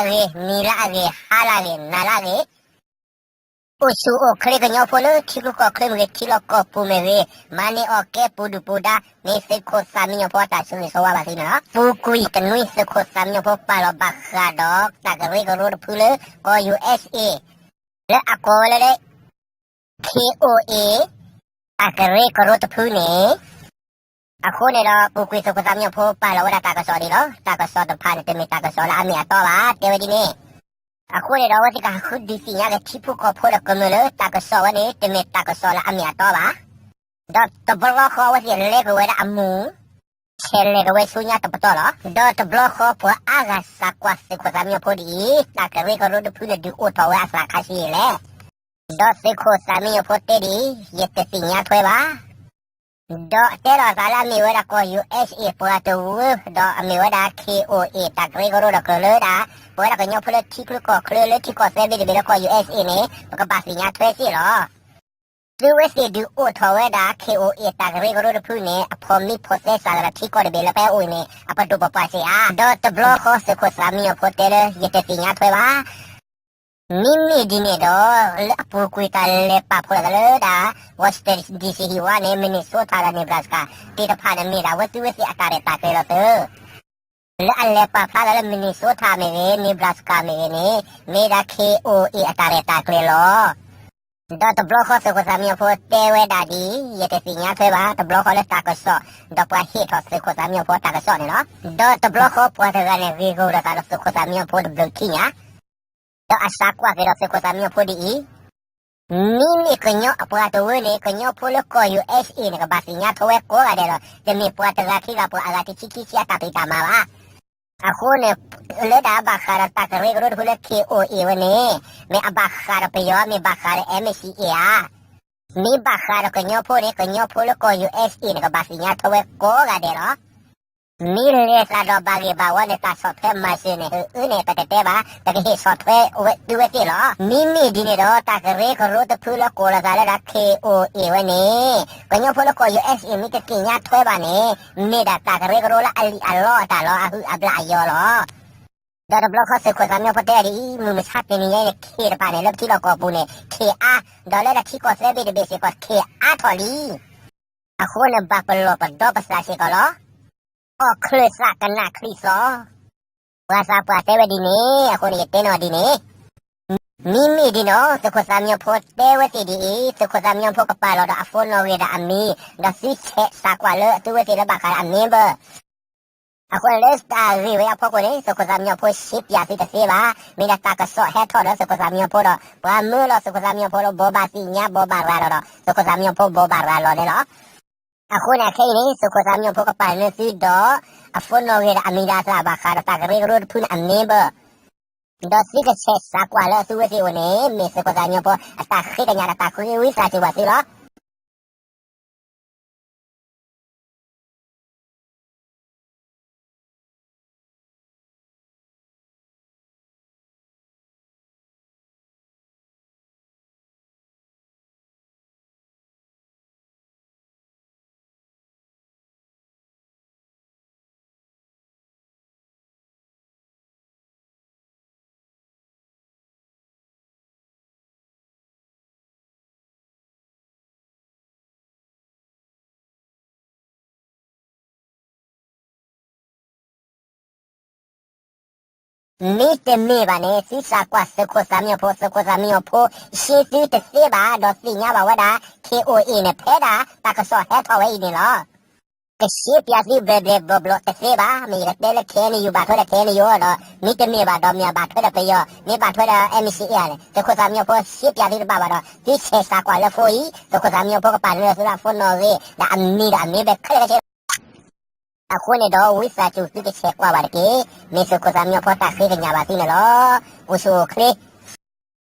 အဂ့ၢ်, နံၤလၢအဂ့ၢ်, ဟါလၢအဂ့ၢ်, နၤလၢအဂ့ၢ်, အိၣ်ဆူၣ်အိၣ်ချ့ကညီဖိလၢထံချၢကီၢ်ချၢမ့ၢ်ဂ့ၤ, ထံလီၢ်ကီၢ်ပူၤမ့ၢ်ဂ့ၤ, မၤန့ၢ်အီၣ်ကဲပူၤဒုၣ်ပူၤဒါ, မ့ၢ်သုးခိၣ်သးမံညီၤဖိအတၢ်ဆိၣ်ဂ့ၤဆိၣ်ဝါဘၣ်သုန့ၣ်လီၤ. ပူၤကွံာ်တနွံ သုးခိၣ်သးမံညီၤဖိပာ်လီၤဘၣ်ဃးဒီးတၢ်ကရၢကရိတဖုလၢကီၢ် ယူၣ်အ့းအ့း လၢအကိးဝဲလၢ ခ့အိၣ်အ့ၣ် တၢ်ကရၢကရိတဖုန့ၣ်, အဃိန့ၣ်ဒီး ပူၤကွံာ်သုးခိၣ်သးမံညီၤဖိပာ်လီၤဝဲဒၣ်တၢ်ကစီၣ်ဒ်လီၤ. တၢ်ကစီၣ်တဖၣ်န့ၣ် တမ့ၢ်တၢ်ကစီၣ်လၢအမ့ၢ်အတီဘၣ် တဲဝဲဒ်န့ၣ်. အဃိန့ၣ်ဒီး အဝဲသ့ၣ်ကဟးဃုဒုးသ့ၣ်ညါက့ၤထံဖိကီၢ်ဖိဒီးကမျၢၢ်လၢ တၢ်ကစီၣ်ဝဲန့ၣ် တမ့ၢ်တၢ်ကစီၣ်လၢအမ့ၢ်အတီဘၣ်. ဒီးတဘျီဃီ အဝဲသ့ၣ်လဲၤကွံာ်ဝဲဒၣ်အမူး ဆဲးလဲၤက့ၤဝဲဆူညါတပတီၢ်လီၤ. ဒီးတဘျီဃီ ပှၤအါဂၤစးကွၢ်သုးခိၣ်သးမံညီၤဖိဒ်အံၤ, တၢ်ကရၢကရိတဖုန့ၣ် ဒုးအိၣ်ထီၣ်ဝဲအသးခါဆံးလဲၣ်. ဒီးသုးခိၣ်သးမံညီၤဖိတဲဒ်အံၤ, ယတသ့ၣ်ညါထွဲဘၣ်. ဒီးတဲလီၤအသးလၢအမ့ၢ်ဝဲဒၣ်ကီၢ် ယူၣ်အ့ၣ်အ့ၣ် ပှၤတဝၢ, ဒီးအမ့ၢ်ဝဲဒၣ် ခ့အိၣ်အ့ၣ် တၢ်ကရၢကရိဒီးကလုာ်လၢဒၣ် ပဝဲဒၣ်ကညီဖိလၢထံချၢကီၢ်ချၢလၢထံကီၢ်သၢဘ့ၣ်တဘ့ၣ်လၢကီၢ် ယူၣ်အ့ၣ်အ့ၣ် န့ၣ် ပကဘၣ်သ့ၣ်ညါထွဲစ့ၢ်လီၤ. သုဝဲသ့ၣ်ဒုးအိၣ်ထီၣ်ဝဲဒၣ် ခ့အိၣ်အ့ၣ် တၢ်ကရၢကရိတဖုန့ၣ် အဖိးမံဖိးသဲစးလၢထံကီၢ်တဘ့ၣ်လၢပအဲၣ်အီၤအံၤန့ၣ် အပဒိၣ်ပပှၢ်စ့ၢ်ဧါ. ဒီးတဘျီဃီသုးခိၣ်သးမံညီၤဖိတဲလၢ ယတသ့ၣ်ညါထွဲဘၣ်. မ့မ့ၢ်ဒ်န့ၣ်ဒီး လၢအပူၤကွံာ်တၢ်လဲၤပာ်ဖှိၣ်သးလၢဒၣ် Washington D C ဟံၣ်ဝါန့ၣ် Minnesota ဒီး Nebraska သ့ၣ်တဖၣ်န့ၣ် မ့ၢ်ဒၣ်ဝဲသုဝဲသ့ၣ်အတၢ်ရဲၣ်တၢ်ကျဲၤလီၤသၢ လၢအလဲၤပာ်ဖျါသးလၢ Minnesota မ့ၢ်ဂ့ၤ, Nebraska မ့ၢ်ဂ့ၤန့ၣ် မ့ၢ်ဒၣ် ခ့အိၣ်အ့ၣ် အတၢ်ရဲၣ်တၢ်ကျဲၤလီၤ. ဒီးတဘျီဃီသုးခိၣ်သးမံညီၤဖိတဲဝဲဒၣ်ဒ်အံၤ, ယတသ့ၣ်ညါထွဲဘၣ်, တဘျီဃီလၢတၢ်ကစီၣ် ဒီးပှၤဟ့ၣ်ထီၣ်သုးခိၣ်သးမံညီၤဖိတၢ်ကစီၣ်န့ၣ်လီၤ. ဒီးတဘျီဃီပှၤတဂၤန့ၣ် ဂ့ၢ်ဂီၤဒီးသးဒီးသုးခိၣ်သးမံညီၤဖိတဘျုးခံညါ ဒီးအစးကွၢ်က့ၤဒီးသုးခိၣ်သးမံညီၤဖိဒ်အံၤ, မ့မ့ၢ်ကညီအပှၤတဝၢန့ၣ် ကညီဖိလၢကီၢ် ယူၣ်အ့ၣ်အ့ၣ် န့ၣ် ကဘၣ်သ့ၣ်ညါထွဲဝဲကိးဂၤဒဲးဒီး တမ့ၢ်ပှၤတဂၤခံဂၤ ပှၤအဂၤတဆံခံဆံအတၢ်ဖံးတၢ်မၤဘၣ်. အဃိန့ၣ် လၢဒၣ်ဘၣ်ဃးဒီးတၢ်ကရၢကရိတဖုလၢ ခ့အိၣ်အ့ၣ် ဝဲန့ၣ် မ့ၢ်အဘၣ်ဃးဒီးပယီၤ မ့ၢ်ဘၣ်ဃးဒီး M C A ဧါ. မ့ၢ်ဘၣ်ဃးဒီးကညီဖိန့ၣ် ကညီဖိလၢကီၢ် ယူၣ်အ့ၣ်အ့ၣ် န့ၣ် ကဘၣ်သ့ၣ်ညါထွဲဝဲကိးဂၤဒဲးလီၤ. မ့ၢ်လဲၤသးဒီးဘၣ်ဂ့ၢ်ဘၣ်ဝီန့ၣ် တၢ်ဆီၣ်ထွဲမၤစၢၤန့ၣ် အၢန့ၣ် ပတတဲဘၣ်, ပကဟ့ၣ်ဆီၣ်ထွဲဝဲသုဝဲသ့ၣ်လီၤ. မ့မ့ၢ်ဒ်န့ၣ်ဒီး တၢ်ကရၢကရိတဖုလၢကိးလီၤသးလၢဒၣ် ခ့အိၣ်အ့ၣ် ဝဲန့ၣ် ကညီဖိလၢကီၢ် ယူၣ်အ့ၣ်အ့ၣ် မ့ၢ်တသ့ၣ်ညါထွဲဘၣ်န့ၣ် မ့ၢ်ဒၣ်တၢ်ကရၢကရိလၢအလံာ်အလီအတၢ်လီၤ အဟုၣ်အဘျၣ်အယီၤလီၤ. ဒီးတဘျီဃီသုးခိၣ်သးမံညီၤဖိတဲဒ်အံၤ, မုၢ်မဆါတနံၤညါအံၤန့ၣ် ခ့ၣ်တဖၣ်န့ၣ် လၢပထံလီၢ်ကီၢ်ပူၤန့ၣ် ခ့ၣ်အါ, ဒီးလၢတၢ်ထံကီၢ်သၢဘ့ၣ်တဘ့ၣ်စ့ၢ်ကီး ခ့ၣ်အါထီၣ်လံ. အဃိန့ၣ် ဘၣ်ပလီၢ်ပဒီပသးစ့ၢ်ကီးလီၤ. အီၣ်ချၢၣ်သးကနၣ်ချံသီ, ပှၤသးပှၢ်တဲဝဲဒ်န့ၣ်, အဃိန့ၣ် ယတဲနီၣ်ဒ်န့ၣ် မ့မ့ၢ်ဒ်န့ၣ်ဒီး သုးခိၣ်သးမံညီၤဖိတဲဝဲသ့ၣ်ဒ်အံၤ, သုးခိၣ်သးမံညီၤဖိကပာ်လီၤဒီးအ phone နီၣ်ဂံၢ်ဒီးအမံၤ, ဒီးသုဆဲးသးကွၢ်လၢသုဝဲသ့ၣ်လၢဘၣ်ဃးဒီးအ member. အဃိန့ၣ်လၢတၢ်ဂ့ၢ်ဝဲအဖီခိၣ်န့ၣ် သုးခိၣ်သးမံညီၤဖိ ရှင်းပြသုတသ့ဘၣ်. မ့ၢ်ဒၣ်တၢ်ကစီၣ်ဟဲထီၣ်ဒီးသုးခိၣ်သးမံညီၤဖိဒီး ပှၤမၢလီၤသုးခိၣ်သးမံညီၤဖိလၢဘိးဘၣ်သ့ၣ်ညါဘိးဘၣ်ရၤလီၤဒီး သုးခိၣ်သးမံညီၤဖိဘိးဘၣ်ရၤလီၤန့ၣ်လီၤ. အဃိန့ၣ်အခဲအံၤန့ၣ် သုးခိၣ်သးမံညီၤဖိကပာ်န့ၢ်သုဒီး အ phone နီၣ်ဂံၢ်ဒီးအမံၤဒီးအသးဘၣ်ဃးဒီးတၢ်ကရၢကရိတဖုန့ၣ်အ member ဒီးသုကဆဲးသးကွၢ်လၢသုဝဲသ့ၣ်အအိၣ်န့ၣ် မ့ၢ်သုးခိၣ်သးမံညီၤဖိအတၢ်ဃ့ကညးဒီးတၢ်ဃ့ဝံသးစူၤဘၣ်သုလီၤ. မ့တမ့ၢ်ဘၣ်န့ၣ် သုသးကွၢ်သုးခိၣ်သးမံညီၤဖိ, သုးခိၣ်သးမံညီၤဖိ ရှင်းသုတသ့ဘၣ် ဒီးသ့ၣ်ညါဘၣ်ဝဲဒၣ် ခ့ၣ်အိၣ်အ့ၣ်န့ၣ် ဖဲဒၣ်တၢ်ကစီၣ်ဟဲထီၣ်ဝဲအံၤန့ၣ်လီၤ. ကရှင်းပြသုဘျဲၣ်ဘျဲၣ်ဘျီဘျီတသ့ဘၣ်. မ့ၢ်ယကတဲလၢ ခဲအံၤန့ၣ် ယဘၣ်ထွဲဒီး ခဲအံၤန့ၣ် ယအိၣ်ဒီး မ့တမ့ၢ်ဘၣ်ဒီးမ့ၢ်အဘၣ်ထွဲဒီးပယီၤ, မ့ၢ်ဘၣ်ထွဲဒီး M C A န့ၣ် သုးခိၣ်သးမံညီၤဖိ ရှင်းပြသုတဘၣ်ဘၣ်ဒီး သုဆဲးသးကွၢ်လၢ phone အံၤ, သုးခိၣ်သးမံညီၤဖိကပာ်န့ၢ်သုလၢ phone နီၣ်ဂံၢ် ဒီးအမံၤဒီးအမံၤဘဲခဲလၢာ်ခဲဆ့ အဃိန့ၣ်ဒီး ဝံသးစူၤသုကဆဲးကွၢ်ဘၣ်တက့ၢ်. မ့ၢ်သုးခိၣ်သးမံညီၤဖိတၢ်ဃ့ကညးဘၣ်သုန့ၣ်လီၤ. အိၣ်ဆူၣ်အိၣ်ချ့